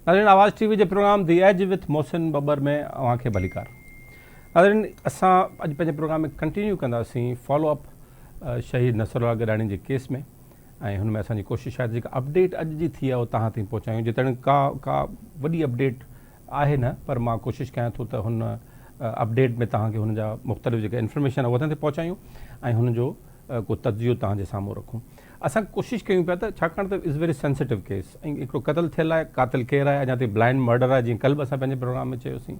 ناظرين آواز ٽي وي جي programme the edge with Mohsin Babbar ۾ اوهان کي ڀليڪار. ناظرين اسان اڄ پنهنجي پروگرام ۾ ڪنٽينيو ڪنداسين فالو اپ شهيد نصر الله گڏاڻي جي ڪيس ۾ ۽ هن ۾ اسان جي ڪوشش آهي ته جيڪا اپڊيٽ اڄ جي ٿي آهي اهو توهان تائين پهچايون جيتوڻيڪ ڪا ڪا وڏي اپڊيٽ آهي نه پر مان ڪوشش ڪيان ٿو ته هن اپڊيٽ ۾ توهان کي هن جا مختلف جيڪا انفارميشن آهي اها توهان تائين پهچايون ۽ هن جو ڪو تجزيو توهان جي سامهون رکون. اسان ڪوشش ڪيون پيا ته ڇاڪاڻ ته از ويري سينسيٽو ڪيس ۽ هڪڙو قتل ٿيل آهي قاتل ڪير آهي اڃا تائين بلائنڊ مرڊر آهي جيئن ڪلهه به اسان پنهنجي پروگرام ۾ چيوسين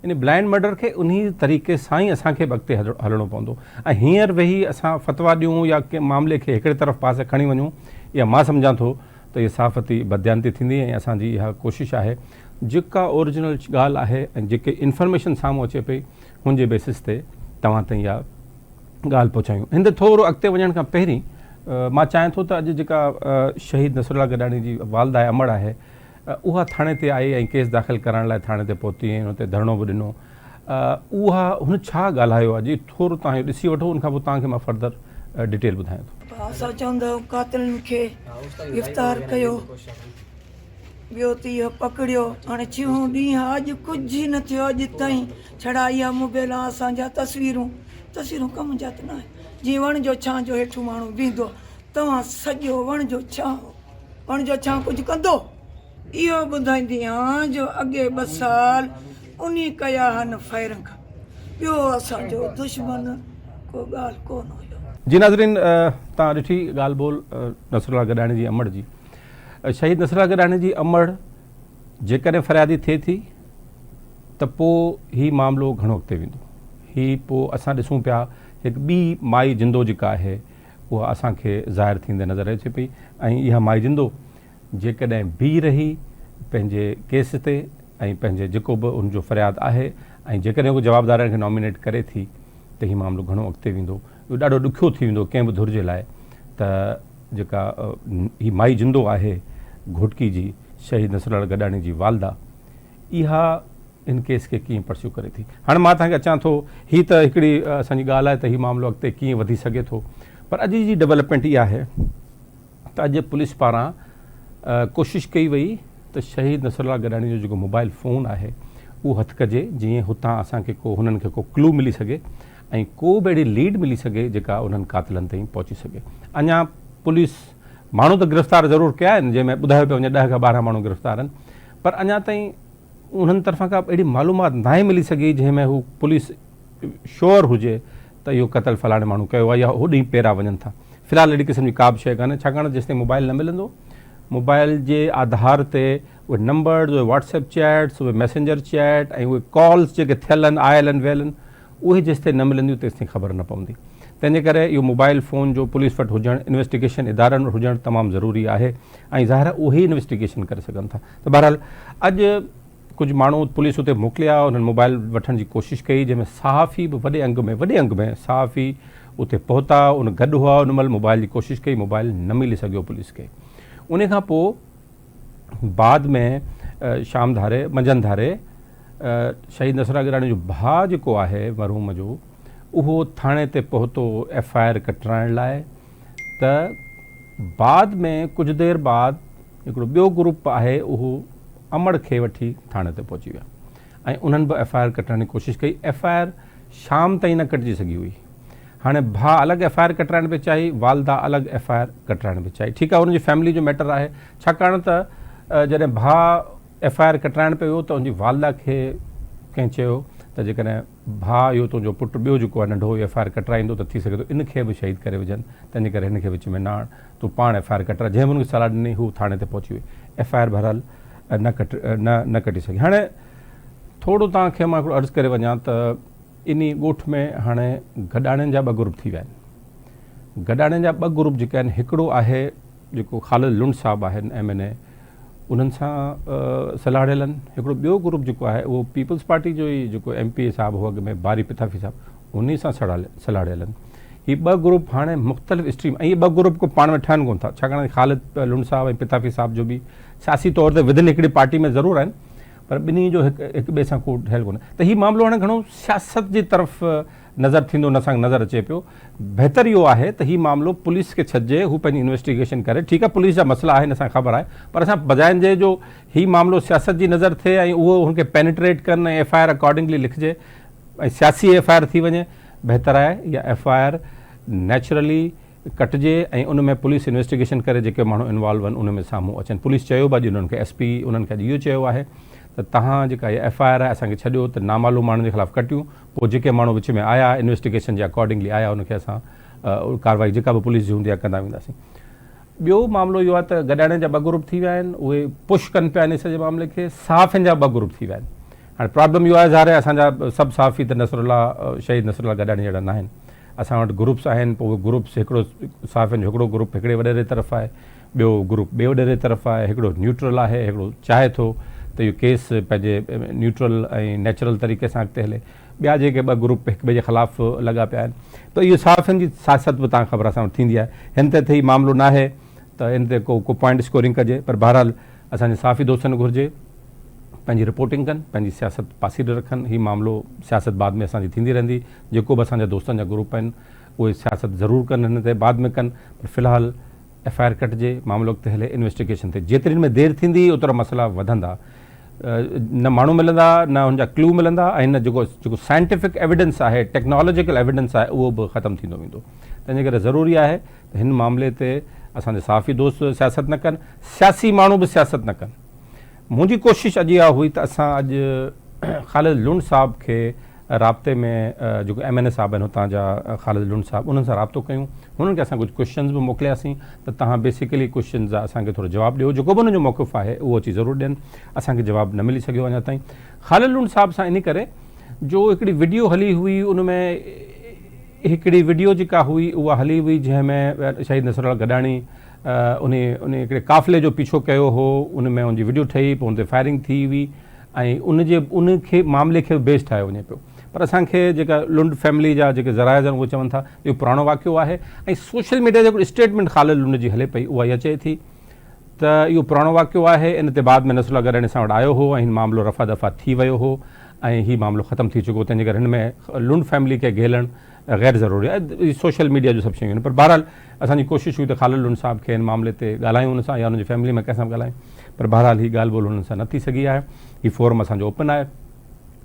ان بلائنڊ مرڊر کي انهي طريقي سان ئي اسان کي به اڳتي هلڻو پوندو ۽ هينئر ويهي اسان فتويٰ ڏيون يا ڪنهن معاملي کي هڪڙي طرف پاسي کڻي وڃون اها مان سمجهان ٿو ته اها صحافتي بدديانتي ٿيندي ۽ اسان جي اها ڪوشش آهي جيڪا اوريجنل ڳالهه آهي ۽ جيڪي انفارميشن سامهون اچي پئي هن جي بيسس تي توهان تائين اها ڳالهه پهچايون. هن تي ٿورو اڳتي وڃڻ کان پهرين مان چاهيان ٿو ته اڄ جيڪا شهيد نصر الله گڏاڻي جي والده آهي امڙ آهي اها ٿاڻي تي آئي ۽ ڪيس داخل ڪرائڻ لاء ٿاڻي تي پهتي ۽ ان تي ڌرڻو به ڏنو اها هن ڇا ڳالهايو اڄ ٿورو توهان اهو ڏسي وٺو ان کان پوء توهان کي مان فردر ڊيٽيل ٻڌايان ٿو. اسان چوندا آهيون قاتلن کي گرفتار ڪيو. ٻيو ته اهو پڪڙيو هاڻي ڇهون ڏينهن آ اڄ ڪجهه ئي نه ٿيو اڄ تائين ڇڙا اها موبائلان اسان جا تصويرون تصويرون ڪم جا ته ناهن جيئن وڻ جو ڇانء جو هيٺون ماڻهو بيهندو توهان سڄو وڻ جو ڇانء وڻ جو ڇانء ڪجهه ڪندو؟ اهو ٻڌائيندي آن جو اڳي ٻه سال انهي ڪيا هن فائرنگ ٻيو اسان جو دشمن ڪو ڳالهه ڪونه هيو. جي ناظرين توهان ڏٺي ڳالهه ٻولهه نصرالله گڏاڻي جي امڙ جي شهيد نصرالله گڏاڻي جي امڙ جيڪڏهن فريادي ٿئي ٿي ته پوء هي معاملو گهڻو اڳتي ويندو. هي پوء اسان ڏسون پيا هڪ ٻي مائي جندو جيڪا آهي اها اسان کي ظاهر ٿيندي نظر اچي پئي ۽ اها مائي جندو جيڪڏهن بيهي رهي پنهنجي ڪيس تي ۽ پنهنجي جيڪو به ان جو فرياد آهي ۽ جيڪڏهن هو جوابدارن کي نامينيٽ ڪري ٿي ته هي معاملو گهڻو اڳتي ويندو. اهو ڏاڍو ڏکيو ٿي ويندو ڪنهن به ڌر جي لاء ته جيڪا هي مائي جندو آهي گهوٽڪي جي شهيد نصرالله گڏاڻي جي والده اها ان ڪيس کي ڪيئن پرسيو ڪري ٿي. هاڻي مان توهان کي اچان ٿو هي ته هڪڙي اسان جي ڳالهه آهي ته هي معاملو اڳتي ڪيئن وڌي سگهي ٿو پر اڄ جي ڊولپمينٽ اها آهي ته اڄ پوليس پاران ڪوشش ڪئي وئي ته شهيد نصرالله گڏاڻي جو جيڪو موبائل فون آهي اهو هٿ ڪجي جيئن هتان اسان کي ڪو هنن کي ڪو ڪلو ملي سگهي ۽ ڪو به اهڙي ليڊ ملي سگهي جيڪا انهن قاتلن تائين پهچي سگهي. اڃا پوليس ماڻهو ته گرفتار ضرور ڪيا آهن جنهن ۾ ٻڌايو پيو وڃي ڏهه کان ٻارهن ماڻهو گرفتار آهن پر اڃا تائين انهن طرفان ڪا اهڙي معلومات ناهي ملي سگهي جنهن ۾ هو پوليس شوئر هجي ته اهو قتل فلاڻي ماڻهو ڪيو آهي يا هوڏي پيرا وڃن ٿا. في الحال اهڙي قسم جي ڪا به شيء ڪانهي ڇاڪاڻ ته جيستائين موبائل نه ملندو موبائل جي آڌار تي اهي نمبرز اهي واٽس ايپ چيٽس اهي ميسينجر چيٽ ۽ اهي ڪالز جيڪي ٿيل آهن آيل آهن ويل آهن اهي جيستائين نه ملنديون تيستائين خبر نه پوندي. تنهن جي ڪري اهو موبائل فون جو پوليس وٽ هجڻ، انويسٽيگيشن ادارن وٽ هجڻ تمام ضروري آهي ۽ ظاهر آهي اهي ئي انويسٽيگيشن ڪري سگهن ٿا ته بهرحال اڄ ڪجهه ماڻهو پوليس اتي موڪليا انهن موبائل وٺڻ جي ڪوشش ڪئي جنهن ۾ صحافي به وڏي انگ ۾ وڏي انگ ۾ صحافي اتي پهتا ان گڏ هئا ان مهل موبائل جي ڪوشش ڪئي موبائل نه ملي سگهيو پوليس کي ان کان پوء بعد ۾ شام ڌاري منجهند ڌاري شهيد نصرالله گڏاڻي جو ڀاء جيڪو آهي مرحوم جو اهو ٿاڻي تي پهتو ايف I R ڪٽرائڻ لاء ته بعد ۾ ڪجهه دير بعد هڪڙو ٻيو گروپ آهي اهو امڙ کي وٺي ٿاڻي تي پهچي ويا ۽ انهن به ايف I R ڪٽرائڻ جي ڪوشش ڪئي ايف I R شام تائين نه ڪٽجي سگهي هئي هاڻي ڀاء الڳ ايف I R ڪٽرائڻ پئي چاهي والده الڳ ايف I R ڪٽرائڻ پئي چاهي ٺيڪ آهي انهن جي فيملي جو ميٽر آهي ڇاڪاڻ ته جڏهن ڀاء ايف I R ڪٽرائڻ پيو ويو ته ان جي والده کي ڪنهن چيو ته جيڪڏهن ڀاء اهو تنهنجو پٽ ٻيو جيڪو آهي ننڍو اهو ايف I R ڪٽرائيندو ته ٿي سگهي ٿو ان کي به شهيد ڪري وجهن تنهن جي ڪري هن کي وچ ۾ نه آڻ تون پاڻ ايف I R ڪٽرا جنهن به ان کي صلاح ڏني هو ٿاڻي تي پهچي وئي ايف I R بهرحال نه ڪٽ نه نه ڪٽي سگهي هاڻي ٿورو توهان کي مان هڪڙو عرض ڪري وڃان ته انهي ڳوٺ ۾ هاڻي گڏاڻين جا ٻه گروپ ٿي ويا آهن. گڏاڻين جا ٻه گروپ جيڪي آهن هڪڙو آهي جيڪو خالد لنڊ صاحب آهن ايم اين اي انهن سان سلهاڙيل آهن هڪڙو ٻيو گروپ جيڪو آهي اهو پيپلز پارٽي جو ئي جيڪو ايم پي اي صاحب هو اڳ ۾ باري پتافي صاحب انهي سان سلهاڙيل آهن. هي ٻه گروپ هاڻي مختلف اسٽريم ۽ اهي ٻه گروپ ڪو پاڻ ۾ ٺهن ڪونه ٿا ڇاڪاڻ ته خالد لنڊ صاحب ۽ پتافي صاحب جو به سياسي طور تي ودن هڪڙي پارٽي ۾ ضرور آهن پر ٻنهي جو هڪ هڪ ٻئي سان ڪو ٺهيل ڪونهي ته هي معاملو هاڻي گهڻو سياست جي طرف نظر ٿيندو نه اسان کي نظر اچي پيو. بهتر اهو آهي ته هي معاملو پوليس کي ڇڏجي هو پنهنجي انويسٽيگيشن ڪري ٺيڪ آهي پوليس جا مسئلا آهن اسان کي خبر آهي پر اسان بجاء ان جي جو هي معاملو سياست جي نظر ٿئي ۽ اهو هن کي پينيٽريٽ ڪن ۽ ايف I R accordingly لکجي ۽ سياسي ايف I R ٿي وڃي بهتر آهي اها ايف I R naturally ڪٽجي ۽ ان ۾ پوليس انويسٽيگيشن ڪري جيڪي ماڻهو انوالو آهن ان ۾ سامهون اچن پوليس چيو به اڄ انهن کي ايس پي انهن کي اڄ اهو چيو آهي ته توهان جيڪا هي ايف I R آهي اسان کي ڇڏيو ته نامعلوم ماڻهن جي خلاف ڪٽيون پوء جيڪي ماڻهو وچ ۾ آيا انويسٽيگيشن جي اڪارڊنگلي آيا ان کي اسان ڪارروائي جيڪا به پوليس جي هوندي آهي ڪندا وينداسين ٻيو معاملو اهو آهي ته گڏاڻي جا ٻه گروپ ٿي ويا آهن اهي پش ڪن پيا ان سڄي معاملي کي صحافين جا ٻه گروپ ٿي ويا آهن هاڻي پرابلم اهو آهي ظاهر آهي اسان جا سڀ صحافي ته نصر الله شهيد نصر الله گڏاڻي جهڙا ناهن اسان وٽ گروپس آهن پوء اهي گروپس هڪڙو صحافين جو هڪڙو گروپ هڪڙي وڏيري طرف آهي ٻيو گروپ ٻئي وڏيري طرف آهي هڪڙو نيوٽرل آهي هڪڙو چاهي ٿو ته اهو ڪيس پنهنجي نيوٽرل ۽ نيچرل طريقي سان اڳتي هلي ٻيا جيڪي ٻه گروپ هڪ ٻئي جي خلاف لڳا پيا آهن ته اهو صحافين جي سياست به تان خبر اسان وٽ ٿيندي آهي هن تي ته هي معاملو ناهي ته ان تي ڪو ڪو پوائنٽ اسڪورنگ ڪجي پر بهرحال اسان جي صحافي دوستن گهرجي پنهنجي رپورٽنگ ڪن پنهنجي سياست پاسيري رکن هي معاملو سياست بعد ۾ اسان جي ٿيندي رهندي جيڪو به اسان جا دوستن جا گروپ آهن اهي سياست ضرور ڪن هن تي بعد ۾ ڪن پر في الحال ايف I R ڪٽجي معاملو اڳتي هلي انويسٽيگيشن ٿئي جيتري ان ۾ دير ٿيندي اوترا مسئلا وڌندا نه ماڻهو ملندا نه ان جا ڪلو ملندا ۽ نه جيڪو جيڪو سائنٽيفڪ ايويڊنس آهي ٽيڪنالاجيڪل ايويڊنس آهي اهو به ختم ٿيندو ويندو تنهن جي ڪري ضروري آهي ته هن معاملي تي اسان جا صحافي دوست سياست نه ڪن سياسي ماڻهو به سياست نه ڪن منهنجي ڪوشش اڄ اها هئي ته اسان اڄ خالد لنڊ صاحب کي رابطي ۾ جيڪو ايم اين اي صاحب آهن هتان جا خالد لنڊ صاحب انهن سان رابطو ڪيون هنن کي اسان ڪجهه ڪوشچنز به موڪلياسين ته توهان بيسيڪلي ڪوشچنز جا اسان کي ٿورو جواب ڏيو جيڪو به انهن جو موقف آهي اهو اچي ضرور ڏين اسان کي جواب نه ملي سگهيو اڃا تائين خالد لنڊ صاحب سان انهي ڪري جو هڪڙي وڊيو هلي هئي ان ۾ هڪڙي وڊيو جيڪا هئي اها هلي هئي جنهن ۾ شهيد نصر الله گڏاڻي انهي انهي هڪڙي قافلي جو پيڇو ڪيو هو ان ۾ ان جي وڊيو ٺهي پوء ان تي فائرنگ ٿي هئي ۽ ان جي ان کي معاملي کي بيس ٺاهيو وڃي پيو پر اسان کي جيڪا لنڊ فيملي جا جيڪي ذرائع آهن اهي چون ٿا اهو پراڻو واقعو آهي ۽ سوشل ميڊيا جي هڪڙي اسٽيٽمينٽ خالد لنڊ جي هلي پئي اها اها چئي ٿي ته اهو پراڻو واقعو آهي ان تي بعد ۾ نصر الله گڏاڻي اسان وٽ آيو هو ۽ هن معاملو رفع دفع ٿي ويو هو ۽ هي معاملو ختم ٿي چڪو تنهن جي ڪري هن ۾ لنڊ فيملي کي گهيلڻ غير ضروري آهي سوشل ميڊيا جون سڀ شيون آهن پر بهرحال اسان جي ڪوشش هئي ته خالد لنڊ صاحب کي هن معاملي تي ڳالهايون ان سان يا ان جي فيملي ۾ ڪنهن سان به ڳالهايون پر بهرحال هي ڳالهه ٻولهه انهن سان نه ٿي سگهي آهي هي فورم اسان جو اوپن آهي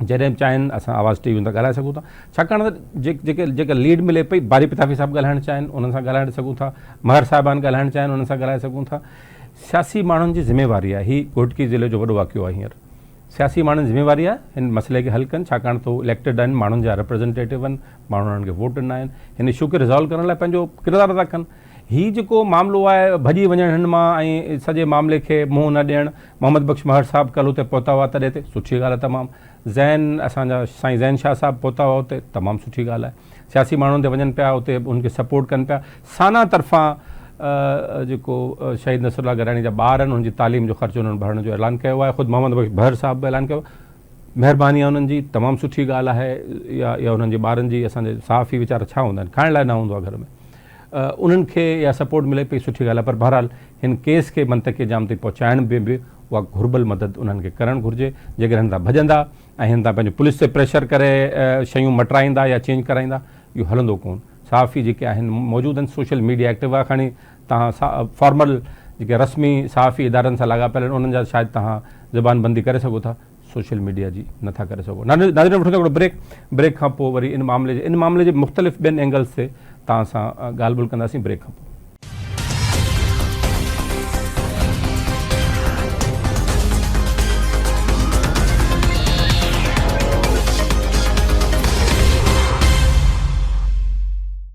جڏهن به چاهين اسان آواز ٽي وي تان ڳالهائي سگهون ٿا ڇاڪاڻ ته جيڪي جيڪا ليڊ ملي پئي باري پتافي صاحب ڳالهائڻ چاهين انهن سان ڳالهائي سگهون ٿا مهر صاحبان ڳالهائڻ چاهين انهن سان ڳالهائي سگهون ٿا سياسي ماڻهن جي ذميواري آهي هي گهوٽڪي ضلعي جو وڏو واقعو آهي هينئر سياسي ماڻهن جي ذميواري آهي هن مسئلي کي حل ڪن ڇاڪاڻ ته هو اليڪٽيڊ آهن ماڻهن جا ريپريزنٽيٽو آهن ماڻهن انهن کي ووٽ ڏنا آهن هن اشو کي ريزالو ڪرڻ لاء پنهنجو ڪردار ادا ڪن هي جيڪو معاملو آهي ڀڄي وڃڻ هن مان ۽ سڄي معاملي کي منهن نه ڏيڻ محمد بخش مهر صاحب ڪلهه اتي پهتا هئا تڏي تي سٺي ڳالهه آهي تمام زين اسان جا سائين زين شاهه صاحب پهتا هئا اتي تمام سٺي ڳالهه آهي سياسي ماڻهن تي وڃن پيا اتي انهن کي سپورٽ ڪن پيا سانا طرفان جيڪو شهيد نصر الله گڏاڻي جا ٻار آهن انهن جي تعليم جو خرچ انهن ڀرڻ جو اعلان ڪيو آهي خود محمد بخش بهر صاحب به اعلان ڪيو مهرباني آهي انهن جي تمام سٺي ڳالهه آهي يا يا انهن جي ٻارن جي اسان جي صحافي ويچارا ڇا هوندا آهن کائڻ لاء نه هوندو آهي گهر ۾ انهن کي اها سپورٽ ملي پئي سٺي ڳالهه آهي پر بهرحال هن ڪيس کي منطقي جام تائين پهچائڻ ۾ به اها گهربل مدد انهن کي ڪرڻ گهرجي جيڪڏهن هن تان ڀڄندا ۽ هن تان پنهنجو پوليس تي پريشر ڪري شيون مٽرائيندا يا چينج ڪرائيندا اهو هلندو ڪون صحافي جيڪي آهن موجود آهن سوشل ميڊيا ايڪٽو آهي کڻي توهان فارمل جيڪي رسمي صحافي ادارن سان لاڳاپيل آهن انهن جا شايد توهان زبان بندي ڪري سگهو ٿا سوشل ميڊيا جي نٿا ڪري سگهو ناظرين وٺون ٿا هڪڙو بريڪ بريڪ کان پوء وري ان معاملي جي ان معاملي جي مختلف ٻين اينگلز تي توهان سان ڳالهه ٻولهه ڪنداسين بريڪ کان پوء.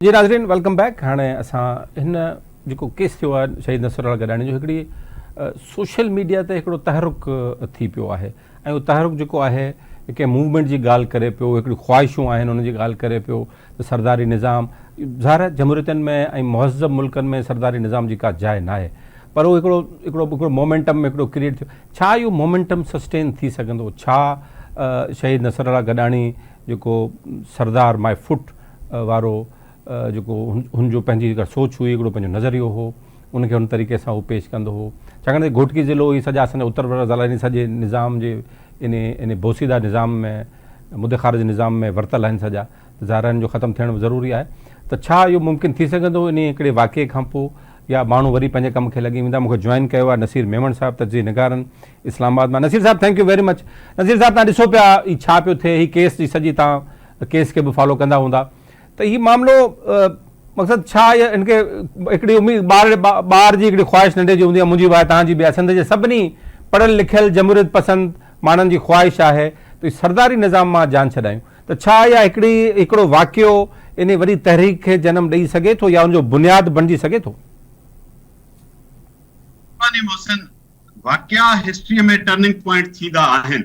جي ناظرين welcome back هاڻي اسان هن جيڪو ڪيس ٿيو آهي شهيد نصر الله گڏاڻي جو هڪڙي سوشل ميڊيا تي هڪڙو تحرڪ ٿي پيو آهي ۽ اهو تحرڪ جيڪو آهي ڪنهن موومينٽ جي ڳالهه ڪري پيو هڪڙي خواهشون آهن ان جي ڳالهه ڪري پيو ته سرداري نظام ظاهر آهي جمهوريتن ۾ ۽ مهذب ملڪن ۾ سرداري نظام جي ڪا جاء ناهي پر اهو هڪڙو هڪڙو هڪڙو مومينٽم هڪڙو ڪريئيٽ ٿيو ڇا اهو مومينٽم سسٽين ٿي سگهندو ڇا شهيد نصر الله گڏاڻي جيڪو سردار ماء فٽ وارو جيڪو هن جو پنهنجي جيڪا سوچ هئي هڪڙو پنهنجو نظريو هو ان کي ان طريقي سان هو پيش ڪندو هو ڇاڪاڻ ته گهوٽڪي ضلعو هي سڄا اسان جا اتر وارا ضلعا ان سڄي نظام جي ان ان بوسيده نظام ۾ مدي خارج نظام ۾ ورتل آهن سڄا ته ظاهر آهي ان جو ختم ٿيڻ به ضروري آهي ته ڇا اهو ممڪن ٿي سگهندو انهي هڪڙي واقعي کان پوء يا ماڻهو وري پنهنجي ڪم کي لڳي ويندا مون کي جوائن ڪيو آهي نصير ميمڻ صاحب تجزيي نگارن اسلام آباد مان نصير صاحب thank you very much Naseer صاحب تان ڏسو پيا هي ڇا پيو ٿئي هي ڪيس جي سڄي تان ڪيس کي به فالو ڪندا هوندا ته هي معاملو مقصد ڇا آهي هن کي هڪڙي اميد ٻار ٻار جي هڪڙي خواهش ننڍي جي هوندي آهي منهنجي به آهي توهان جي به آهي سنڌ جي سڀني پڙهيل لکيل جمهوريت پسند ماڻهن جي خواهش آهي ته سرداري نظام مان جان ڇڏايون ته ڇا اها هڪڙي هڪڙو واقعو انهي وڏي تحريڪ کي جنم ڏئي سگهي ٿو يا ان جو بنياد بڻجي سگهي ٿو؟ مهرباني محسن، واقعا هسٽريء ۾ ٽرننگ پوائنٽ ٿيندا آهن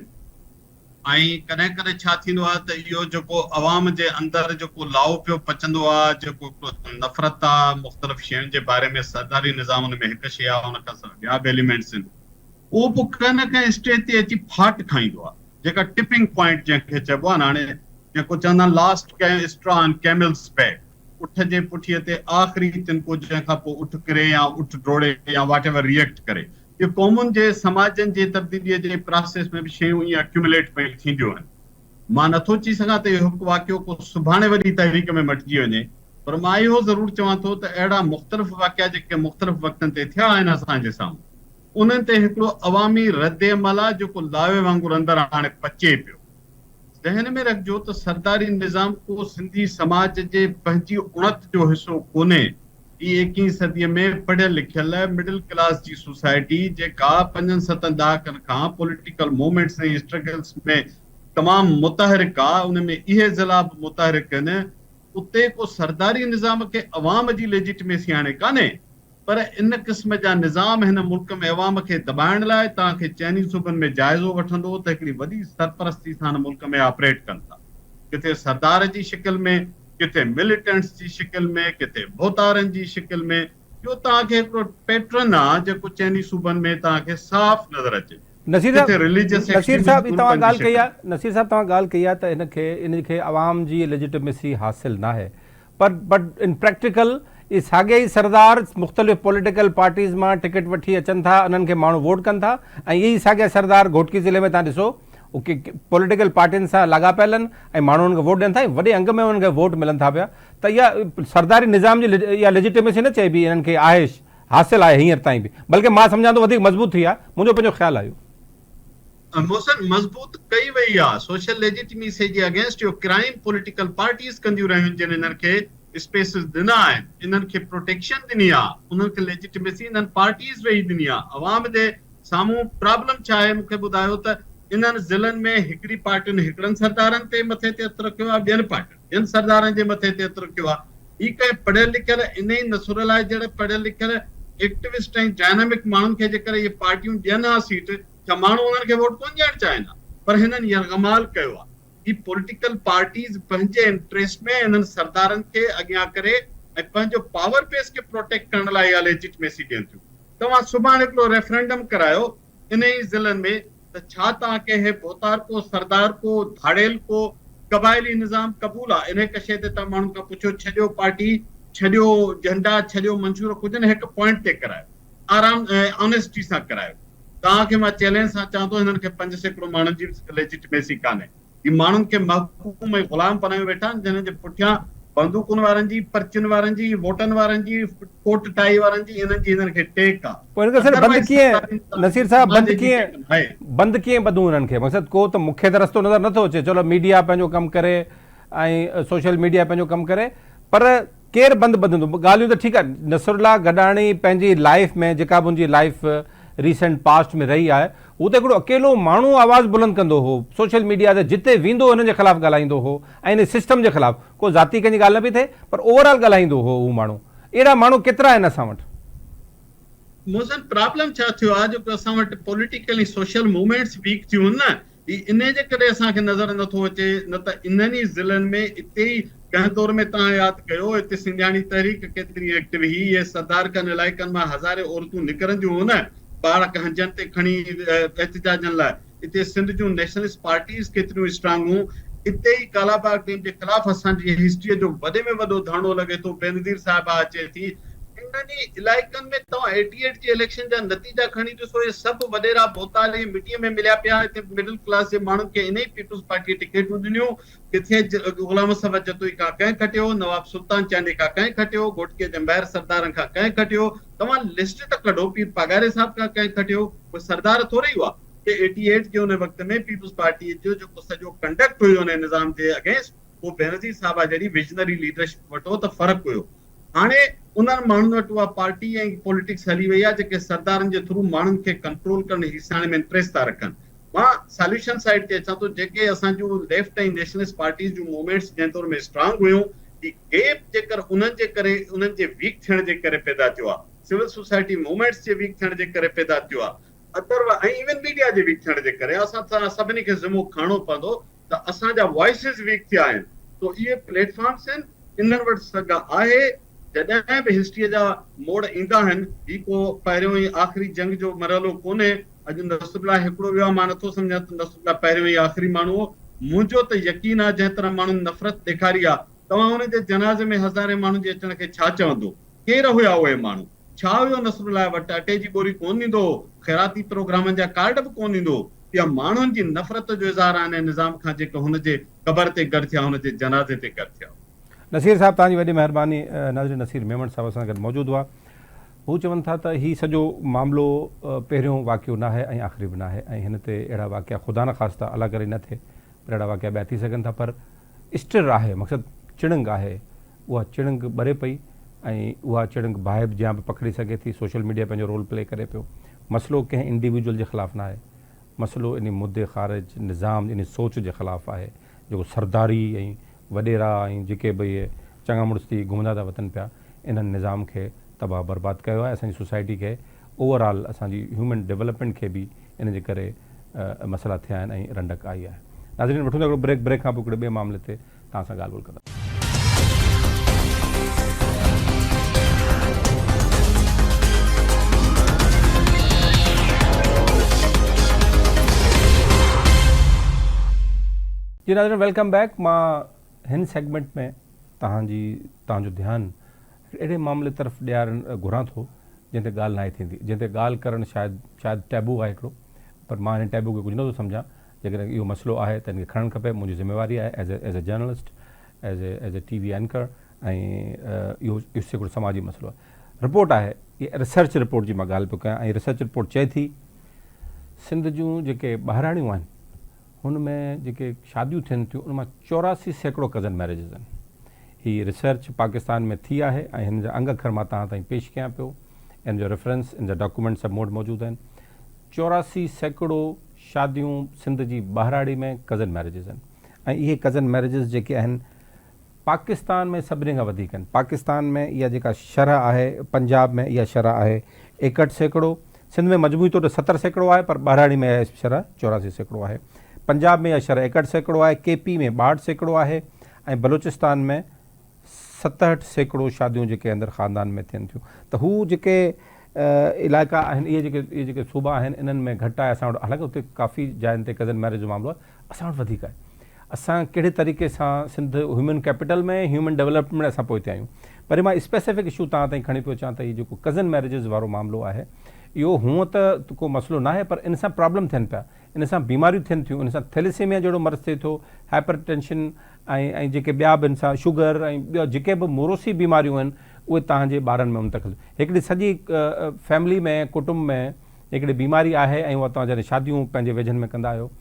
۽ ڪڏهن ڪڏهن ڇا ٿيندو آهي ته اهو جيڪو عوام جي اندر جيڪو لائو پيو پچندو آهي، جيڪو هڪڙو نفرت آهي مختلف شين جي باري ۾ سرداري نظام ان ۾ هڪ شيء آهي ان کان سواء ٻيا به ايليمينٽس آهن اهو پوء ڪنهن نه ڪنهن اسٽيج تي اچي ڦاٽ کائيندو آهي جيڪا ٽپنگ پوائنٽ جنهن کي چئبو آهي نه هاڻي جيڪو چوندا آهن لاسٽ اسٽرا آن ڪيملز بيڪ اٺ جي پٺيء تي آخري تنڪو جنهن کان پوء اٺ ڪري يا اٺ ڊوڙي يا واٽ ايور ريئيڪٽ ڪري. اهو قومن جي سماجن جي تبديليء جي پراسيس ۾ به شيون ائين اڪيوميليٽ پئي ٿينديون آهن. مان نٿو چئي سگهان ته اهو هڪ واقعو ڪو سڀاڻي وڏي تحريڪ ۾ مٽجي وڃي پر مان اهو ضرور چوان ٿو ته اهڙا مختلف واقعا جيڪي مختلف وقتن تي ٿيا آهن اسان جي سامهون انهن تي هڪڙو عوامي ردعمل آهي جيڪو لاوي وانگر اندر هاڻي پچي پيو. ذهن ۾ رکجو ته سرداري نظام ڪو سنڌي سماج جي پنهنجي اڻت جو حصو ڪونهي. هي ايڪيهين صديء ۾ پڙهيل لکيل مڊل ڪلاس جي سوسائٽي جيڪا پنجن ستن ڏهاڪن کان پوليٽيڪل موومينٽس ۽ اسٽرگلس ۾ تمام متحرڪ آ، ان ۾ اهي ضلعا به متحرڪ آهن، اتي ڪو سرداري نظام کي عوام جي ليجيٽميسي هاڻي ڪانهي. پر ان قسم جا نظام هن ملڪ ۾ عوام کي دٻائڻ لاء توهان کي چئني صوبن ۾ جائزو وٺندو ته هڪڙي وڏي سرپرستي سان هن ملڪ ۾ آپريٽ ڪن ٿا. ڪٿي سردار جي شڪل ۾، ڪٿي مليٽنٽس جي شڪل ۾، ڪٿي ڀوتارن جي شڪل ۾. اهو توهان کي هڪڙو پيٽرن آ جيڪو چئني صوبن ۾ توهان کي صاف نظر اچي ٿو. نصير ڪٿي صاحب رليجس نصير صاحب ايڪسٽريمسٽ هي توهان گروپن جي ڳالهه ڪئي شڪل آ نصير صاحب توهان ڳالهه ڪئي آ ته هن کي ان کي عوام جي ليجيٽميسي حاصل ناهي پر بٽ ان پريڪٽيڪل اهي ساڳيا ئي سردار مختلف پوليٽيڪل پارٽيز مان ٽڪيٽ وٺي اچن ٿا انهن کي ماڻهو ووٽ ڪن ٿا ۽ اهي ئي ساڳيا سردار گهوٽڪي ضلعي ۾ تان ڏسو اهي پوليٽيڪل پارٽين سان لاڳاپيل آهن ۽ ماڻهو انهن کي ووٽ ڏين ٿا ۽ وڏي انگ ۾ انهن کي ووٽ ملن ٿا پيا ته اها سرداري نظام جي اها ليجيٽيميسي نه چئبي انهن کي آهي حاصل آهي هينئر تائين به بلڪه مان سمجهان ٿو وڌيڪ مضبوط ٿي آهي منهنجو پنهنجو خيال آهي اهو. محسن مضبوط ڪئي وئي آ سوشل ليجيٽميسي جي اگينسٽ اهو ڪرائيم پوليٽيڪل پارٽيز ڪنديون رهيون جن انهن کي اسپيسز ڏنا آهن انهن کي پروٽيڪشن ڏني آ انهن کي ليجيٽميسي انهن پارٽيز ويهي ڏني آ عوام جي سامهون پرابلم ڇا آهي مونکي ٻڌايو ته انهن ضلعن ۾ هڪڙي پارٽين هڪڙن سردارن تي مٿي تي هٿ رکيو آ ٻين پارٽين ٻين سردارن جي مٿي تي هٿ رکيو آ هي ڪنهن پڙهيل لکيل انهي نصر الله جهڙي پڙهيل لکيل ايڪٽوسٽ ۽ ڊائنامڪ ماڻهن کي جيڪر اهي پارٽيون ڏين ها سيٽ ڇا ماڻهو انهن کي ووٽ ڪونه ڏيڻ چاهين ها پر هنن يرغمال ڪيو آهي. هي پوليٽيڪل پارٽيز پنهنجي انٽريسٽ ۾ انهن سردارن کي اڳيان ڪري ۽ پنهنجو پاور بيس کي پروٽيڪٽ ڪرڻ لاء اها ليجٽميسي ڏين ٿيون. توهان سڀاڻ هڪڙو ريفرنڊم ڪرايو انهي ئي ضلعن ۾ ته ڇا توهان کي هي ڀوتارڪو، سردارڪو، ڌاڙيلڪو، قبائلي نظام قبول آهي؟ انهي هڪ شيء تي توهان ماڻهن کان پڇيو ڇڏيو پارٽي، ڇڏيو جهنڊا، ڇڏيو منشور ڪجهه نه هڪ پوائنٽ تي ڪرايو. آرام ۽ آنيسٽي سان ڪرايو. توهان کي مان چئلينج سان چوان ٿو هنن کي 5% ماڻهن جي به ليجٽميسي ڪانهي. هي ماڻهن کي محڪوم ۽ غلام بنايو ويٺا آهن جنھن جي پٺيان بندوقن وارن جي، پرچين وارن جي، ووٽن وارن جي، ڪوٽ ٽائي وارن جي انهن جي هنن کي ٽيڪ آ. پوء هن کي سر بند ادروائيز ڪيئن سرداري نظام نصير صاحب سماج بند جي ڪيئن ٽيڪ ناهي. بند ڪيئن ٻڌون انهن کي مقصد ڪو ته مونکي ته رستو نظر نٿو اچي چلو ميڊيا پنهنجو ڪم ڪري ۽ سوشل ميڊيا پنهنجو ڪم ڪري پر ڪير بند ٻڌندو؟ ڳالهيون ته ٺيڪ آهي نصرالله گڏاڻي پنهنجي لائيف ۾ جيڪا به ان جي لائيف ريسينٽ پاسٽ ۾ رهي آهي هو ته هڪڙو اڪيلو ماڻهو آواز بلند ڪندو هو سوشل ميڊيا تي جتي ويندو هو انهن جي خلاف ڳالهائيندو هو ۽ ان سسٽم جي خلاف ڪو ذاتي ڪنهن جي ڳالهه نه پئي ٿئي پر اوور آل ڳالهائيندو هو هو ماڻهو اهڙا ماڻهو ڪيترا آهن اسان وٽ؟ محسن پرابلم ڇا ٿيو آهي جو اسان وٽ پوليٽيڪل ۽ سوشل موومينٽس ويڪ ٿيون آهن نه هي انهي جي ڪري اسان کي نظر نه ٿو اچي نه ته انهن ئي ضلعن ۾ اتي ئي ڪنهن دور ۾ توهان ياد ڪيو اتي سنڌياڻي تحريڪ ڪيتري ايڪٽو هئي اهي سردارڪن علائقن مان هزارين عورتون نڪرنديون هيون نه ٻار هنجن تي کڻي احتجاجن لاء اتي سنڌ جون نيشنلسٽ پارٽيز ڪيتريون اسٽرانگ هيون اتي ئي ڪالاباغ ڊيم جي خلاف اسان جي هسٽريء جو وڏي ۾ وڏو ڌرڻو لڳي ٿو بينظير صاحبه اچي ٿي. انهن ئي علائقن ۾ توهان ايٽي ايٽ جي اليڪشن جا نتيجا کڻي ڏسو اهي سڀ وڏيرا ڀوتار ۽ مٽيء ۾ مليا پيا هتي مڊل ڪلاس جي ماڻهن کي انهي پيپلز پارٽيء ٽڪيٽون ڏنيون ڪٿي غلام مصطفيٰ جتوئي کان ڪنهن کٽيو نواب سلطان چانڊيي کان ڪنهن کٽيو گهوٽڪي جي مهر سردارن کان ڪنهن کٽيو توهان لسٽ ته ڪڍو پير پاڳاري صاحب کان ڪنهن کٽيو اهي سردار ٿورئي هئا ڪي ايٽي ايٽ جي ان وقت ۾ پيپلز پارٽيء جو جيڪو سڄو ڪنڊڪٽ هيو انهي نظام جي اگينسٽ اهو بينظير صاحبه جهڙي ويزنري ليڊرشپ وٽ هو ته فرق هيو. هاڻي انهن ماڻهن وٽ اها پارٽي ۽ پوليٽڪس هلي وئي آهي جيڪي سردارن جي ٿرو ماڻهن کي ڪنٽرول ڪرڻ هيسائڻ ۾ انٽريسٽ ٿا رکن. مان ساليوشن سائيڊ تي اچان ٿو جيڪي اسان جون ليفٽ ۽ نيشنلسٽ پارٽيز جون موومينٽس جنهن دور ۾ اسٽرانگ هيون هي گيپ جيڪر انهن جي ڪري انهن جي ويڪ ٿيڻ جي ڪري پيدا ٿيو آهي سول سوسائٽي موومينٽس جي ويڪ ٿيڻ جي ڪري پيدا ٿيو آهي ادر ۽ ايون ميڊيا جي ويڪ ٿيڻ جي ڪري اسان سڀني کي ذمو کڻڻو پوندو ته اسان جا وائسز ويڪ ٿيا آهن سو اهي پليٽ فارمس آهن انهن وٽ سگهه آهي جڏهن به هسٽري جا موڙ ايندا آهن هي ڪو پهريون ۽ آخري جنگ جو مرحلو ڪونهي اڄ نصر الله هڪڙو ويو آهي مان نٿو سمجهان ته نصر الله پهريون ۽ آخري ماڻهو هو منهنجو ته يقين آهي جنهن طرح ماڻهن نفرت ڏيکاري آهي توهان ان جي جنازي ۾ هزارين ماڻهن جي اچڻ کي ڇا چوندو ڪير هيا اهي ماڻهو ڇا هيو نصر الله وٽ اٽي جي ٻوري ڪونه ڏيندو هو، خيراتي پروگرامن جا ڪارڊ به ڪونه ڏيندو هو. اها ماڻهن جي نفرت جو اظهار آهي انهي نظام کان جيڪي هن جي قبر تي گڏ ٿيا، هن جي جنازي تي گڏ ٿيا. نصير صاحب توهان جي وڏي مهرباني ناظرين نصير ميمڻ صاحب اسان سان گڏ موجود هئا هو چون ٿا ته هي سڄو معاملو پهريون واقعو ناهي ۽ آخري به ناهي ۽ هن تي اهڙا واقعا خدا نخواسته الله ڪري نه ٿئي پر اهڙا واقعا ٻيا ٿي سگهن ٿا پر اسٽر آهي مقصد چڻنگ آهي اها چڻنگ ٻري پئي ۽ اها چڻنگ باهه به جيان به پکڙي سگهي ٿي، سوشل ميڊيا پنهنجو رول پلي ڪري پيو، مسئلو ڪنهن انڊيويجوئل جي خلاف ناهي، مسئلو انهي مدي خارج نظام انهي سوچ جي خلاف آهي جيڪو سرداري ۽ وڏيرا ۽ جيڪي به اهي چڱا مڙس ٿي گهمندا ٿا وتن پيا انهن نظام کي تباهه برباد ڪيو آهي اسان جي سوسائٽي کي اوور آل اسان جي هيومن ڊولپمينٽ کي به ان جي ڪري مسئلا ٿيا آهن ۽ رنڊڪ آئي آهي. ناظرين وٺون ٿا هڪڙو بريڪ بريڪ کان پوء هڪڙي ٻئي معاملي تي توهان سان ڳالهه ٻولهه ڪنداسين. جي ناظرين welcome back مان هن سيگمينٽ ۾ توهان جي توهان جو ڌيان اهڙي معاملي طرف ڏيارڻ گهران ٿو جنهن تي ڳالهه ناهي ٿيندي جنهن تي ڳالهه ڪرڻ شايد شايد ٽيبو آهي هڪڙو پر مان هن ٽيبو کي ڪجهه نٿو سمجهان جيڪڏهن اهو مسئلو آهي ته ان کي کڻڻ کپي منهنجي ذميواري آهي as as a journalist as a as a T V anchor ۽ اهو هڪڙو سماجي مسئلو آهي رپورٽ آهي ريسرچ رپورٽ جي مان ڳالهه پيو ڪيان ۽ ريسرچ رپورٽ چئي ٿي سنڌ جون جيڪي ٻاهراڻيون آهن هن ۾ جيڪي شاديون ٿين ٿيون ان مان 84% ڪزن ميريجز آهن هي ريسرچ پاڪستان ۾ ٿي آهي ۽ هن جا انگ اکر مان توهان تائين پيش ڪيان پيو ان جو ريفرنس ان جا ڊاڪومينٽ سڀ مون وٽ موجود آهن 84% شاديون سنڌ جي ٻهراڙي ۾ ڪزن ميريجز آهن ۽ اهي ڪزن ميريجز جيڪي آهن پاڪستان ۾ سڀني کان وڌيڪ آهن. پاڪستان ۾ اها جيڪا شرح آهي پنجاب ۾ اها شرح آهي 61% سنڌ ۾ مجموعي طور تي 70% آهي پر ٻهراڙي ۾ اها شرح 84% آهي. پنجاب ۾ اها شرح 61% آهي، ڪي پي ۾ 62% آهي ۽ بلوچستان ۾ 67% شاديون جيڪي اندر خاندان ۾ ٿين ٿيون ته هو جيڪي علائقا آهن اهي جيڪي اهي جيڪي صوبا آهن انهن ۾ گهٽ آهي اسان وٽ حالانڪه اتي ڪافي جاين تي ڪزن ميرج جو معاملو آهي اسان وٽ وڌيڪ آهي اسان ڪهڙي طريقي سان Sindh human capital ۾ human development اسان پوئتي آهيون پر مان اسپيسفڪ اشو توهان تائين کڻي پيو اچان ته هي جيڪو ڪزن ميرجز وارو معاملو آهي اهو هونء ته ڪو مسئلو ناهي پر ان سان پرابلم ٿين پيا ان سان بيماريون ٿين ٿيون ان سان ٿيليسيميا جهڙو مرض ٿئي ٿو هائپر ٽينشن ۽ ۽ جيڪي ٻيا به ان سان شگر ۽ ٻيا جيڪي به موروثي بيماريون آهن اهي توهان جي ٻارن ۾ منتقل هڪڙي سڄي فيملي ۾ ڪٽنب ۾ هڪڙي بيماري آهي ۽ اها توهان جڏهن شاديون پنهنجي ويجهن ۾ ڪندا آهيو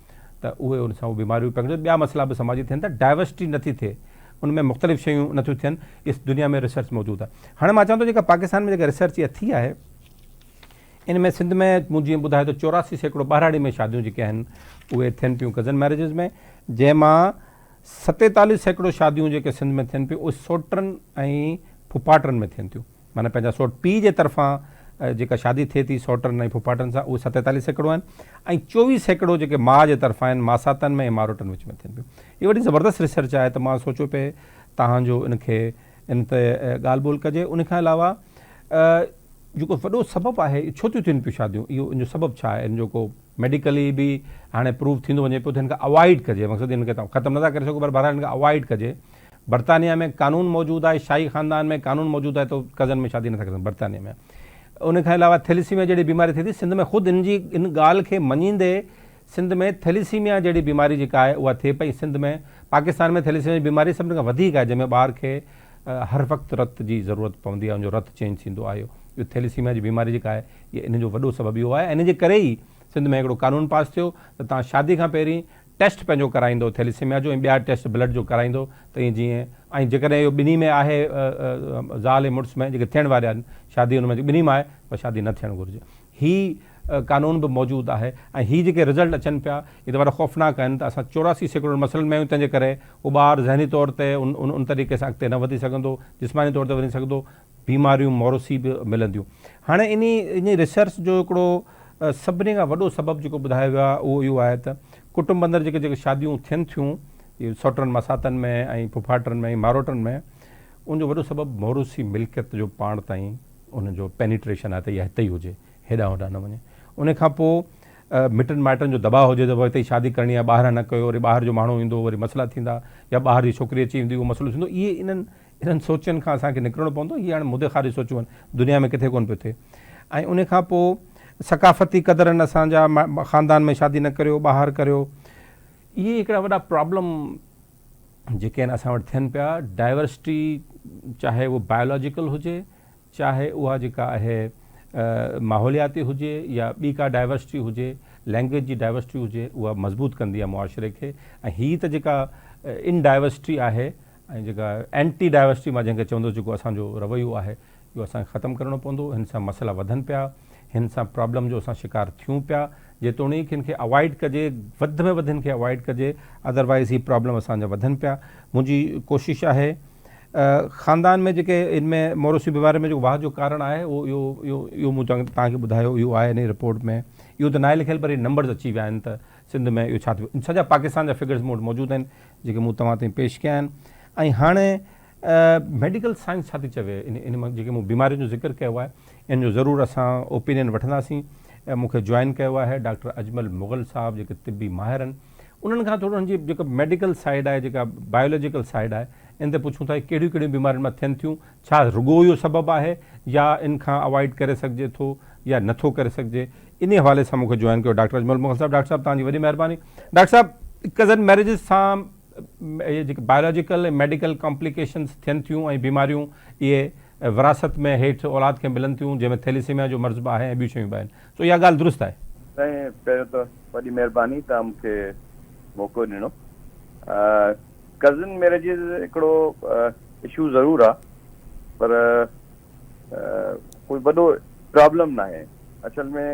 ته اهي ان سان اهي بيماريون پکڙجن ٻيا مسئلا به سماجي ٿين ٿا ڊائيورسٽي نٿي ٿئي ان ۾ مختلف شيون نٿيون ٿين اس دنيا ۾ ريسرچ موجود آهي هاڻي مان چوان ٿو جيڪا پاڪستان ۾ جيڪا ريسرچ اها ٿي آهي ان ۾ سنڌ ۾ مون جيئن ٻڌايو ته 84% ٻهراڙي ۾ شاديون جيڪي آهن اهي ٿين پيون ڪزن ميريجز ۾ جنهن مان 47% شاديون جيڪي سنڌ ۾ ٿين پيون اهي سوٽن ۽ ڦڦاٽن ۾ ٿين ٿيون معنيٰ پنهنجا سوٽ پيء جي طرفان جيڪا شادي ٿئي ٿي سوٽن ۽ ڦڦاٽن سان اهي 47% آهن ۽ 24% جيڪي ماء جي طرفان آهن ماساتن ۾ ۽ ماروٽن وچ ۾ ٿين پيون هي وڏي زبردست ريسرچ آهي ته مان سوچيو پئي تهان جو ان کي ان تي ڳالهه ٻولهه ڪجي ان کان علاوه جيڪو وڏو سبب آهي ڇو ٿيون ٿين پيون شاديون اهو ان جو سبب ڇا آهي ان جو ڪو ميڊيڪلي به هاڻي پروف ٿيندو وڃي پيو ته ان کي اوائڊ ڪجي مقصد ان کي ختم نٿا ڪري سگهو پر بهرحال ان کي اوائڊ ڪجي برطانيا ۾ قانون موجود آهي، شاهي خاندان ۾ قانون موجود آهي ته هو ڪزن ۾ شادي نٿا ڪري سگهن برطانيا ۾. ان کان علاوه ٿيليسيميا جهڙي بيماري ٿئي ٿي، سنڌ ۾ خود ان جي ان ڳالهه کي مڃيندي سنڌ ۾ ٿيليسيميا جهڙي بيماري جيڪا آهي اها ٿئي پئي، سنڌ ۾ پاڪستان ۾ ٿيليسيميا جي بيماري سڀني کان وڌيڪ آهي جنهن ۾ ٻار کي هر وقت رت جي ضرورت پوندي آهي ان جو رت چينج ٿيندو آهي اهو ٿيليسيميا جي بيماري جيڪا آهي اها ان جو وڏو سبب اهو آهي ۽ ان جي ڪري ئي سنڌ ۾ هڪڙو قانون پاس ٿيو ته توهان شادي کان پهرين ٽيسٽ پنهنجو ڪرائيندو ٿيليسيميا جو ۽ ٻيا ٽيسٽ بلڊ جو ڪرائيندو ته ائين جيئن ۽ جيڪڏهن اهو ٻنهي ۾ آهي زال ۽ مڙس ۾ جيڪي ٿيڻ وارا آهن شادي ان ۾ ٻنهي ۾ آهي ته شادي نه ٿيڻ گهرجي هي قانون به موجود آهي ۽ هي جيڪي رزلٽ اچن پيا اهي ته وڏا خوفناڪ آهن ته اسان 84% مسئلن ۾ آهيون تنهن جي ڪري اهو ٻار ذهني طور تي ان طريقي سان اڳتي نه وڌي سگهندو جسماني طور تي وڌي سگهندو بيماريون موروثي به ملنديون. هاڻي انهي انهي ريسرچ جو هڪڙو سڀني کان وڏو سبب جيڪو ٻڌايو ويو آهي اهو اهو آهي ته ڪٽنب اندر جيڪي جيڪي شاديون ٿين ٿيون سئوٽن ماساتن ۾ ۽ ڦڦاٽن ۾ ۽ ماروٽن ۾ ان جو وڏو سبب موروثي ملڪيت جو پاڻ تائين ان جو پينيٽريشن آهي ته اها هتي ئي هجي هيڏانهن هوڏانهن نه وڃي ان کان پوء مٽن مائٽن جو دٻاء هجي ته هتي ئي شادي ڪرڻي آهي ٻاهران نه ڪيو وري ٻاهر جو ماڻهو ايندو وري مسئلا ٿيندا يا ٻاهر جي ڇوڪري اچي ويندي اهو مسئلو ٿيندو اهي انهن انهن سوچن کان اسان کي نڪرڻو پوندو، هي هاڻي مدي خارج سوچون آهن، دنيا ۾ ڪٿي ڪونه پيو ٿئي ۽ ان کان پوء ثقافتي قدرن اسان جا خاندان ۾ شادي نه ڪريو ٻاهر ڪريو اهي هڪڙا وڏا پرابلم جيڪي آهن اسان وٽ ٿين پيا ڊائيورسٽي چاهي اهو بايولاجيڪل هجي چاهي اها جيڪا آهي ماحولياتي هجي يا ٻي ڪا ڊائيورسٽي هجي لينگويج جي ڊائيورسٽي هجي اها مضبوط ڪندي آهي معاشري کي ۽ هي ته جيڪا ان ڊائيورسٽي آهي ۽ جيڪا اينٽي ڊائيورسٽي مان جنهن کي چوندس جيڪو اسان جو رويو آهي اهو اسان کي ختم ڪرڻو پوندو هن سان مسئلا وڌن پيا هن سان پرابلم جو اسان شڪار ٿيون پيا جيتوڻيڪ هن کي اوائڊ ڪجي وڌ ۾ وڌ هن کي اوائڊ ڪجي ادروائز هي پرابلم اسان جا وڌن پيا منهنجي ڪوشش آهي خاندان ۾ جيڪي ان ۾ موروثي بيماري ۾ جيڪو واهه جو ڪارڻ آهي اهو اهو اهو اهو مون توهان کي ٻڌايو اهو آهي ان رپورٽ ۾ اهو ته ناهي لکيل پر هي نمبرز اچي ويا آهن ته سنڌ ۾ اهو ڇا ٿيو سڄا پاڪستان جا فگرز مون وٽ موجود آهن جيڪي مون توهان تائين پيش ڪيا آهن ۽ هاڻي ميڊيڪل سائنس ڇا ٿي چوي ان مان جيڪي مون بيمارين جو ذڪر ڪيو آهي ان جو ضرور اسان اوپينين وٺنداسين مون کي جوائن ڪيو آهي ڊاڪٽر اجمل مغل صاحب جيڪي طبي ماهر آهن انهن کان ٿورو ان جي جيڪا ميڊيڪل سائيڊ آهي جيڪا بايولاجيڪل سائيڊ آهي ان تي پڇون ٿا ڪهڙيون ڪهڙيون بيمارين مان ٿين ٿيون ڇا رڳو اهو سبب آهي يا ان کان اوائڊ ڪري سگهجي ٿو يا نٿو ڪري سگهجي انهي حوالي سان مون کي جوائن ڪيو ڊاڪٽر اجمل مغل صاحب ڊاڪٽر صاحب توهان جي وڏي مهرباني ڊاڪٽر صاحب ڪزن ميريجز سان اهي جيڪي بايولاجيڪل ۽ ميڊيڪل ڪامپليڪيشنز ٿين ٿيون ۽ بيماريون اهي وراثت ۾ هيٺ اولاد کي ملن ٿيون جنهن ۾ ٿيليسيميا جو مرض به آهي ۽ ٻيون شيون به آهن سو اها ڳالهه درست آهي. سائين پهريون ته وڏي مهرباني توهان مون کي موقعو ڏنو. ڪزن ميريجز هڪڙو اشو ضرور آ پر ڪوئي وڏو پرابلم ناهي اصل ۾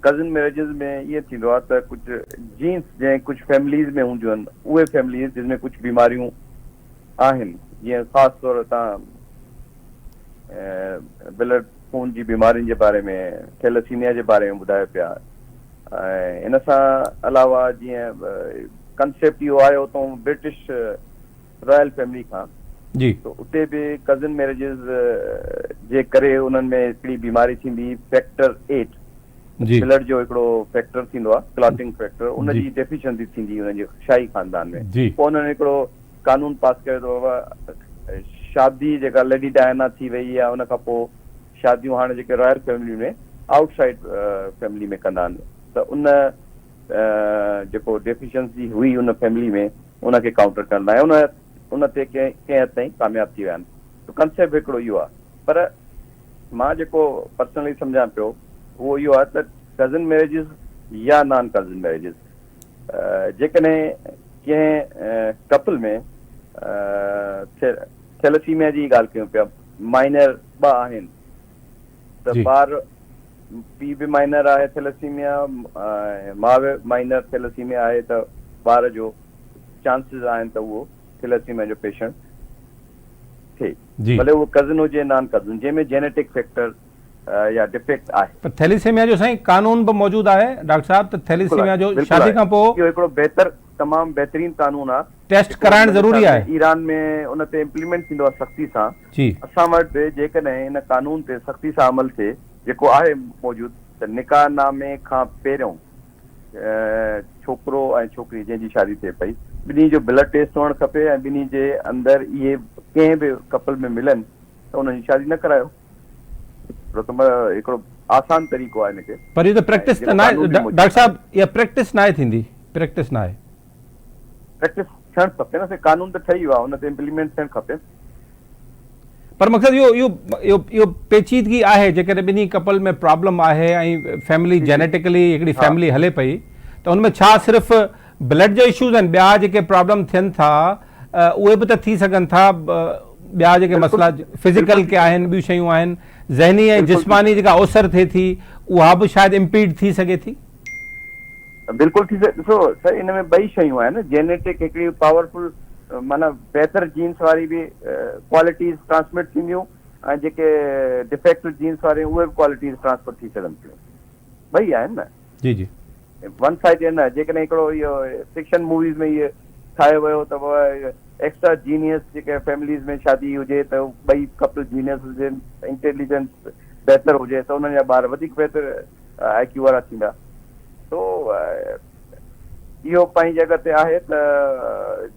ڪزن ميريجز ۾ ائين ٿيندو آهي ته ڪجهه جينس جنهن ڪجهه فيمليز ۾ هونديون آهن اهي فيمليز جن ۾ ڪجهه بيماريون آهن جيئن خاص طور تان بلڊ خون جي بيمارين جي باري ۾ ٿيلسيميا جي باري ۾ ٻڌايو پيا ۽ ان سان علاوه جيئن ڪنسيپٽ اهو آيو اتان برٽش رائل فيملي کان جي. ته اتي به ڪزن ميريجز جي ڪري انهن ۾ هڪڙي بيماري ٿيندي فيڪٽر ايٽ جي. بلڊ جو هڪڙو فيڪٽر ٿيندو آهي ڪلاٽنگ فيڪٽر ان جي. جي ڊيفيشنسي ٿيندي انهن جي شاهي خاندان ۾ جي. پوء انهن هڪڙو قانون پاس ڪيو ته بابا شادي جيڪا ليڊي ڊائنا ٿي وئي يا ان کان پوء شاديون هاڻي جيڪي Royal family ۾ out side family ۾ ڪندا آهن ته ان جيڪو ڊيفيشنسي هئي ان فيملي ۾ ان کي ڪائونٽر ڪرڻ لاء ان ان تي ڪنهن ڪنهن حد تائين ڪامياب ٿي ويا آهن ته ڪنسيپٽ هڪڙو اهو آهي پر مان جيڪو پرسنلي سمجهان پيو اهو اهو آهي ته ڪزن ميريجز يا نان ڪزن ميريجز جيڪڏهن ڪنهن ڪپل ۾ ٿيلسيميا جي ڳالهه ڪيون پيا مائنر ٻه آهن ته ٻار پيء به مائنر آهي ٿيلسيميا ۽ ماء به مائنر ٿيلسيميا آهي ته ٻار جو چانسز آهن ته اهو ٿيلسيميا جو پيشنٽ ٿئي ڀلي اهو ڪزن هجي نان ڪزن جنهن ۾ جينيٽڪ فيڪٽر يا ڊفيڪٽ آهي. پر ٿيليسيميا جو سائين قانون به موجود آهي ڊاڪٽر صاحب ته ٿيليسيميا جو شادي کان پوء اهو هڪڙو بهتر تمام بهترين قانون آهي ٽيسٽ ڪرائڻ ضروري آهي. ايران ۾ ان تي امپليمينٽ ٿيندو آهي سختي سان. جي. اسان وٽ به جيڪڏهن ان قانون تي سختي سان عمل ٿئي جيڪو آهي موجود ته نڪاح نامي کان پهريون ڇوڪرو ۽ ڇوڪري جنهن جي شادي ٿئي پئي ٻنهي جو بلڊ ٽيسٽ هئڻ کپي ۽ ٻنهي جي اندر اهي ڪنهن به ڪپل ۾ ملن ته انهن جي شادي نه ڪرايو. هڪڙو ته هڪڙو آسان طريقو آهي ان کي. پر اهو ته پريڪٽس ته ناهي ڊاڪٽر صاحب اها پريڪٽس ناهي ٿيندي پريڪٽس ناهي. پريڪٽس ٿيڻ کپي نه سائين قانون ته ٺهي ويو آهي ان تي امپليمينٽ ٿيڻ کپي. پر مقصد اهو اهو اهو اهو پيچيدگي آهي جيڪڏهن ٻنهي ڪپل ۾ پرابلم آهي ۽ فيملي جينيٽيڪلي هڪڙي فيملي هلي پئي ته ان ۾ ڇا صرف بلڊ جا اشوز آهن ٻيا جيڪي پرابلم ٿين ٿا اهي به ته ٿي سگهن ٿا ٻيا جيڪي مسئلا فزيڪل ڪي آهن ٻيون شيون آهن ذهني ۽ جسماني جيڪا اوسر ٿئي ٿي اها به شايد امپيڊ ٿي سگهي ٿي. بلڪل ٿي سگهي ڏسو سر ان ۾ ٻئي شيون آهن جينيٽڪ هڪڙي پاورفل معنيٰ بهتر جينس واري به ڪوالٽيز ٽرانسمٽ ٿينديون ۽ جيڪي ڊفيڪٽو جينس واري اهي به ڪوالٽيز ٽرانسفر ٿي سگهن ٿيون ٻئي آهن نه. جي جي. ون سائيڊ نه جيڪڏهن هڪڙو اهو فڪشن موويز ۾ اهي ٺاهيو ويو ته ايڪسٽرا جينيس جيڪي فيمليز ۾ شادي هجي ته ٻئي ڪپل جينيس هجن انٽيليجنس بهتر هجي ته انهن جا ٻار وڌيڪ بهتر آء ڪيو وارا ٿيندا سو اهو پنهنجي جڳهه تي آهي ته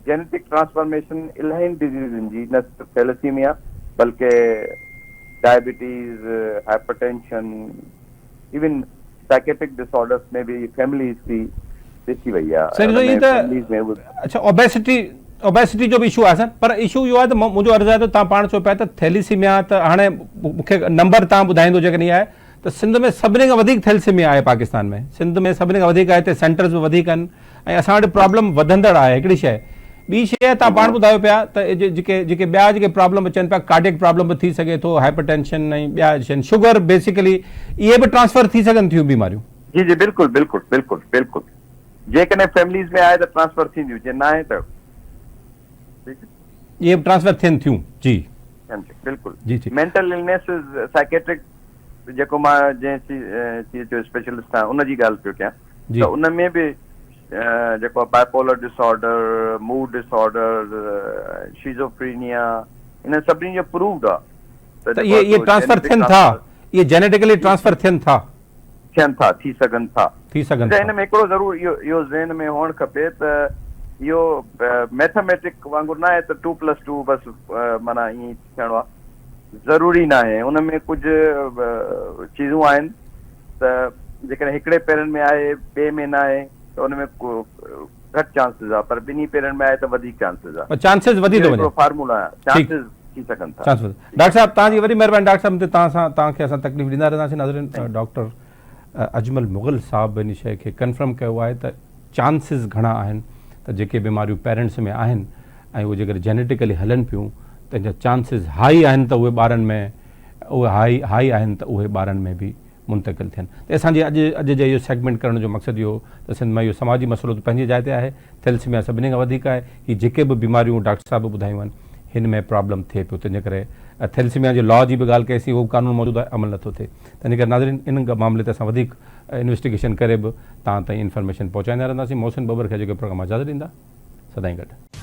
جينيٽڪ ٽرانسفارميشن الاهين ڊزيزن جي نه صرف ٿيلسيميا بلڪه diabetes hypertension even psychiatric disorders ۾ به فيملي هسٽري ڏسي وئي آهي سر ڏسو هي ته اڇا اوبيسٽي اوبيسٽي جو به اشو آهي سر پر اشو اهو آهي ته منهنجو عرض آهي ته تان پاڻ چئو پيا ته ٿيليسيميا ته هاڻي مونکي نمبر تان ٻڌائيندو جيڪڏهن آهي ته سنڌ ۾ سڀني کان وڌيڪ ٿيلسيميا آهي پاڪستان ۾ سنڌ ۾ سڀني کان وڌيڪ آهي هتي سينٽرز به وڌيڪ آهن ۽ اسان وٽ پرابلم وڌندڙ آهي هڪڙي شيء ٻي شيء تان پاڻ ٻڌايو پيا ته جيڪي جيڪي ٻيا جيڪي پرابلم اچن پيا ڪارڊيڪ پرابلم به ٿي سگهي ٿو هائپر ٽينشن ۽ ٻيا شين شگر بيسيڪلي اهي به ٽرانسفر ٿي سگهن ٿيون بيماريون. جي جي بلڪل بلڪل بلڪل بلڪل جيڪڏهن فيمليز ۾ آهي ته ٽرانسفر ٿينديون جي ناهي ته ٺيڪ. اهي به ٽرانسفر ٿين ٿيون جي. ٿين ٿيون بلڪل جي جي مينٽل النيسز سائيڪيٽرڪ جيڪو مان جنهن چيز جو اسپيشلسٽ آهيان ان جي ڳالهه پيو ڪيان ته ان ۾ به جيڪو bipolar disorder mood disorder schizophrenia انهن سڀني جو پرووڊ آهي ته اهي اهي ٽرانسفر ٿين ٿا اهي جينيٽيڪلي ٽرانسفر ٿين ٿا ٿين ٿا ٿي سگهن ٿا. ٿي سگهن ٿا. ان ۾ هڪڙو ضرور اهو اهو ذهن ۾ هئڻ کپي ته اهو ميٿاميٽڪ وانگر ناهي ته ٽو پلس ٽو بس معنيٰ ائين ئي ٿيڻو آهي. ضروري ناهي. ان ۾ ڪجهه چيزون آهن ته جيڪڏهن هڪڙي پيرنٽ ۾ آهي ٻئي ۾ ناهي ته ان ۾ گهٽ چانسز آهي پر ٻنهي پيرنٽ ۾ آهي ته وڌيڪ چانسز آهي. چانسز وڌي ٿو وڃي. اهو هڪڙو فارمولا آهي. چانسز ٿي سگهن ٿا. چانسز ڊاڪٽر صاحب توهان جي وڏي مهرباني ڊاڪٽر صاحب تي توهان سان توهان کي اسان تڪليف ڏيندا رهنداسين ناظرين ڊاڪٽر اجمل مغل صاحب ان شيء کي ڪنفرم ڪيو آهي ته چانسز گهڻا آهن ته جيڪي بيماريون پيرنٽس ۾ آهن ۽ اهي جيڪڏهن جينيٽيڪلي هلن پيون ته ان جا چانسز هائي آهن ته اهي ٻارن ۾ اهي هائي هائي آهن ته اهي ٻارن ۾ به منتقل ٿين ته اسان جي اڄ اڄ جي اهو سيگمينٽ ڪرڻ جو مقصد اهو هو ته سنڌ مان اهو سماجي مسئلو ته پنهنجي جاء تي آهي ٿيلسيميا سڀني کان وڌيڪ آهي هي جيڪي به بيماريون ڊاڪٽر صاحب به ٻڌايون آهن هن ۾ پرابلم ٿئي پيو تنهنجي ڪري ٿيلسيميا جي لا جي به ڳالهه ڪئي سين اهو به قانون موجود آهي عمل نٿو ٿئي تنهنجي ڪري ناظرين ان معاملي تي اسان وڌيڪ انويسٽيگيشن ڪري به توهان تائين انفارميشن پهچائيندا رهنداسين محسن ٻٻر کي اڄوڪي پروگرام مان اجازت ڏيندا سدائين گڏ.